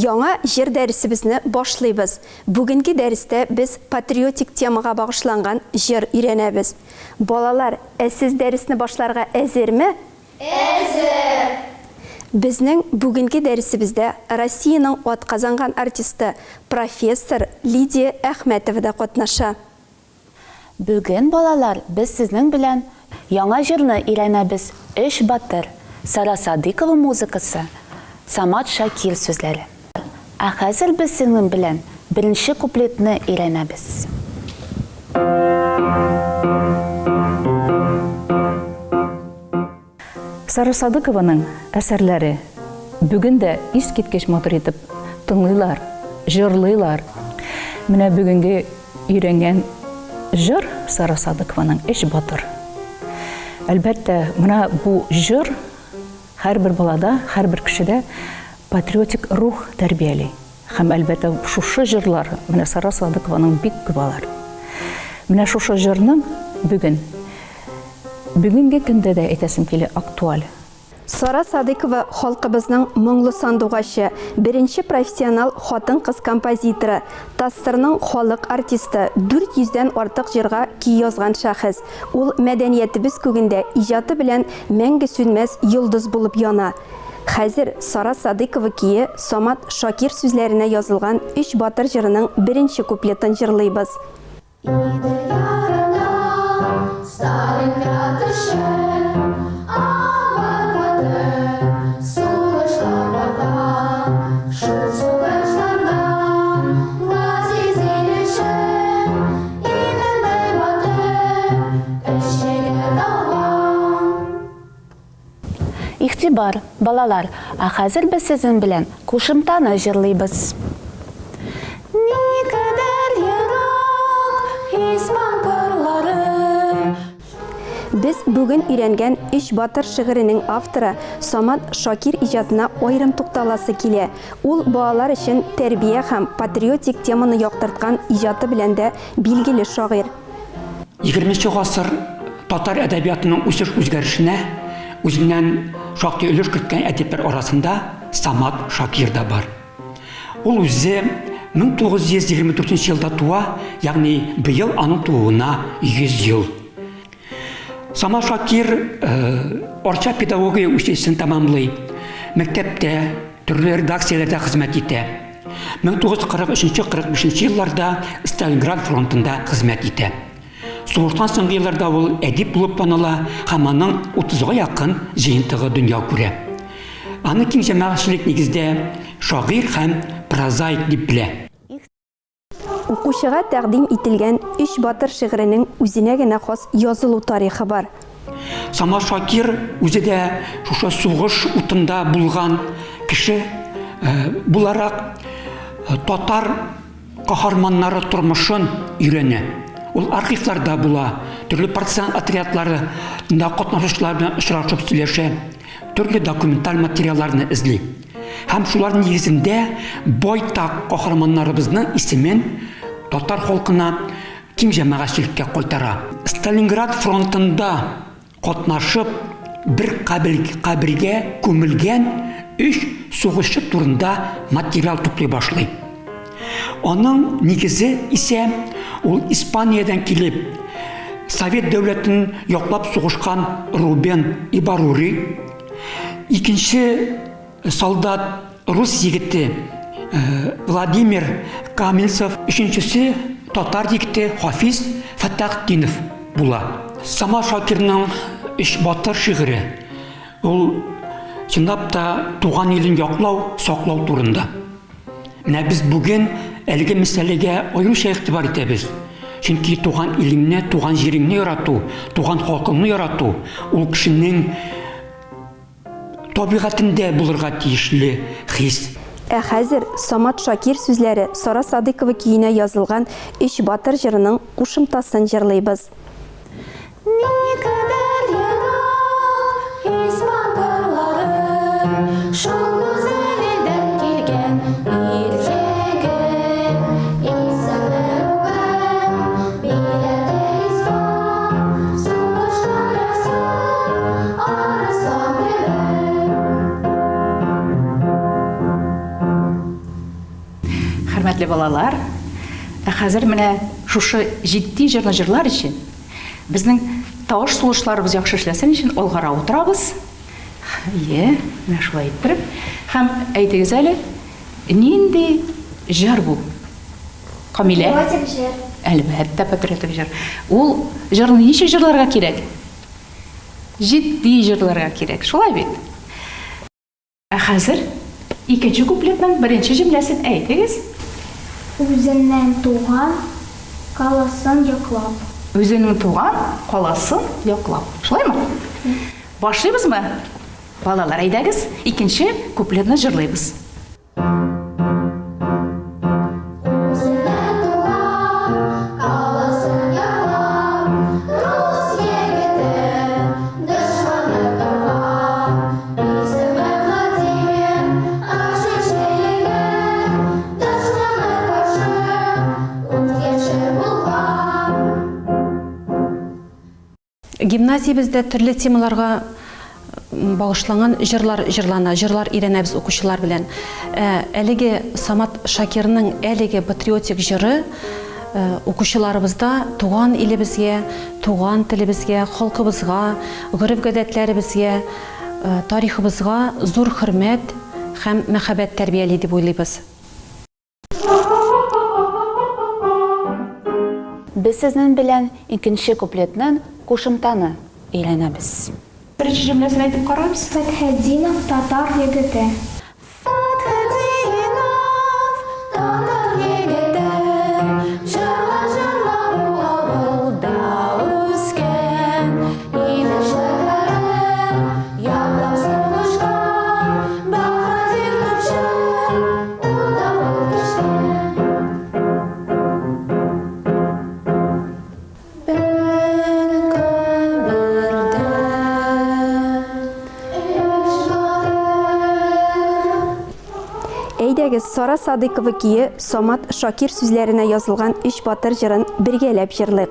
Яңа җыр дәресебезне башлыйбыз. Бүгенге дәрестә без патриотик темага багышланган җыр өйрәнәбез. Балалар, ә сез дәресне башларга әзерме? Әзер! Безнең бүгенге дәресебездә Россиянең атказанган артисты, профессор Лидия Әхмәтова да катнаша. Бүген, балалар, без сезнең белән яңа җырны өйрәнәбез, Өч батыр, Сара Садыйкова музыкасы, Самат Шакир сүзләре. Ә хәзер без сезнең белән беренче куплетны өйрәнәбез. Сара Садыкованың әсәрләре бүген дә искиткеч матур итеп тыңлыйлар, җырлыйлар. Менә бүгенге өйрәнгән җыр Сара Садыкованың Өч батыр. Әлбәттә, менә бу җыр һәрбер балада, һәрбер кешедә патриотик рух тәрбияли. Һәм, әлбәттә, шушы җырлар, менә Сара Садыкованың бик күп алар. Менә шушы җырның бүген, бүгенге көндә дә әйтәсем килә, актуаль. Сара Садыкова халкыбызның моңлы сандугачы, беренче профессионал хатын-кыз композиторы, ТАССРның халык артисты, 400 дән артык җырга көй язган шәхес. Ул мәдәниятебез күгендә иҗаты белән мәңге сүнмәс йолдыз булып яна. Хәзер Сара Садыйкова көе Самат Шакир сүзләренә язылган Өч батыр җырының беренче куплетын җырлыйбыз. Идел ярына Сталинград өчен авыр батыр сугышлар барган. Шул сугышларда газиз ил өчен Иделдәй батыр өч егет ауган. Игътибар, балалар, ә хәзер без сезнең белән кушымтаны җырлыйбыз. Никадәр ерак Испан кырлары. Без бүген өйрәнгән Өч батыр шигыренең авторы Самат Шакир иҗатына аерым тукталасы килә. Ул балалар өчен тәрбия һәм патриотик теманы яктырткан иҗаты белән дә билгеле шагыйрь. Егерменче гасыр татар әдәбиятының үсеш-үзгәрешенә үзеннән шактый өлеш керткән әдипләр арасында Самат Шакир да бар. Ул үзе 1924 елда туа, ягъни быел аның тууына 100 ел. Самат Шакир э, Арча педагогия училищесын тәмамлый. Мәктәптә, төрле редакцияләрдә хезмәт итә. 1943-45 елларда Сталинград фронтында хезмәт итә. Сугыштан соңгы елларда ул әдип булып таныла һәм аның 30-га якын җыентыгы дөнья күрә. Аны киң җәмәгатьчелек нигездә шагыйрь һәм прозаик дип белә. Укучыга тәкъдим ителгән Өч батыр шигыренең үзенә генә хас язылу тарихы бар. Самат Шакир үзе дә шушы сугыш утында булган кеше буларак татар каһарманнары тормышын өйрәнә. Ул архивларда була, төрле партизан отрядларында катнашучылар белән очрашып сөйләшә, төрле документаль материалларны эзли. Һәм шулар нигезендә байтак каһарманнарыбызның исемен татар халкына киң җәмәгатьчелеккә кайтара. Сталинград фронтында катнашып, бер кабергә күмелгән өч сугышчы турында материал туплый башлый. Аның нигезе исә ул Испаниядән килеп, Совет дәүләтен яклап сугышкан Рубен Ибарури, икенче Солдат рус егете Владимир Каменцев, өченчесе татар егете Хафиз Фәттахтдинов була. Самат Шакирның Өч батыр шигыре ул чынлап та туган илен яклау, саклау турында. Менә без бүген әлеге мәсьәләгә аеруча игътибар итәбез. Чөнки туган илеңне, туган җиреңне ярату, туган халкыңны ярату ул кешенең Табигатендә булырга тиешле хис. Ә хәзер Самат Шакир сүзләре Сара Садыйкова көенә язылган Өч батыр җырының кушымтасын җырлыйбыз. Никадәр ерак Испан кырлары, Шул гүзәл илдән килгән ир-егет. Исеме Рубен, милләте испан, Сугышлар ясын арыслан кебек. Балалар, ә хәзер менә шушы җитди җырны җырлар өчен, безнең тавыш сулышларыбыз яхшы эшләсен өчен алгарак утырабыз. Ие, менә шулай иттереп. Һәм әйтегез әле, нинди җыр бу? Камилә? Патриотик җыр. Әлбәттә, патриотик җыр. Ул җырны ничек җырларга кирәк? Җитди җырларга кирәк, шулай бит? Ә хәзер икенче куплетның беренче җөмләсен әйтегез. Үзеннән туган каласын яклап. Үзенең туган каласын яклап. Шулаймы? Башлыйбызмы? Балалар, әйдәгез, икенче куплетны җырлыйбыз. Үзенә туган каласын яклап, Рус егете дошманны кырган. Исеме Владимир, ачучы егет, Дошманга каршы ут яше булган. Гимназиябездә төрле темаларга багышланган җырлар җырлана, җырлар өйрәнәбез укучылар белән. Ә әлеге Самат Шакирның әлеге патриотик җыры укучыларыбызда туган илебезгә, туган телебезгә, халкыбызга, гореф-гадәтләребезгә, тарихыбызга зур хөрмәт һәм мәхәббәт тәрбияли дип уйлыйбыз. Без сезнең белән икенче куплетның кушымтаны өйрәнәбез. Беренче җөмләсен әйтеп карагыз. Фәтхетдинов татар егете. Фәтхетдинов татар егете, җырлар җырлап бу авылда үскән, Инешләкләрен яклап сугышкан, баһадир тупчы. Ул да ул төшкән. Бер кабердә өч батыр. Әйдәгез, Сара Садыйкова көе Самат Шакир сүзләренә язылган Өч батыр җырын бергәләп җырлыйк.